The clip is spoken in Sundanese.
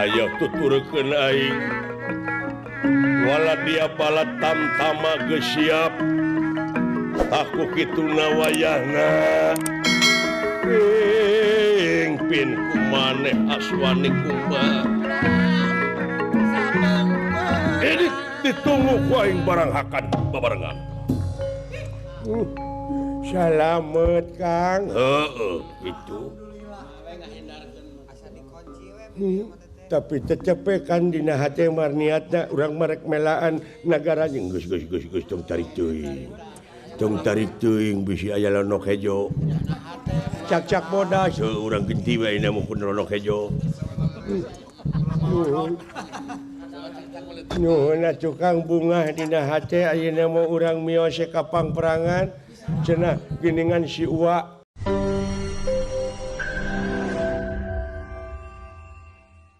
Ayo tuturkeun aing. Wala dia bala tamtama geus siap. Aku kituna wayahna. Ing pin kumaneh aswani kumaha. Ini ditunggu ku aing barang hakan babarengan. Salamet Kang. Heeh, gitu. Tapi tecepekan dina hate mar niatna urang marek melaan nagara jeung geus geus geus geus tong tarik teuing. Tong tarik teuing bisi aya lonok hejo. Cak-cak bodas heuh urang genti wae na mun lonok hejo. Nuhun atuh Kang bungah dina hate ayeuna mah urang mios ka pangperangan cenah geuningan si Uwa.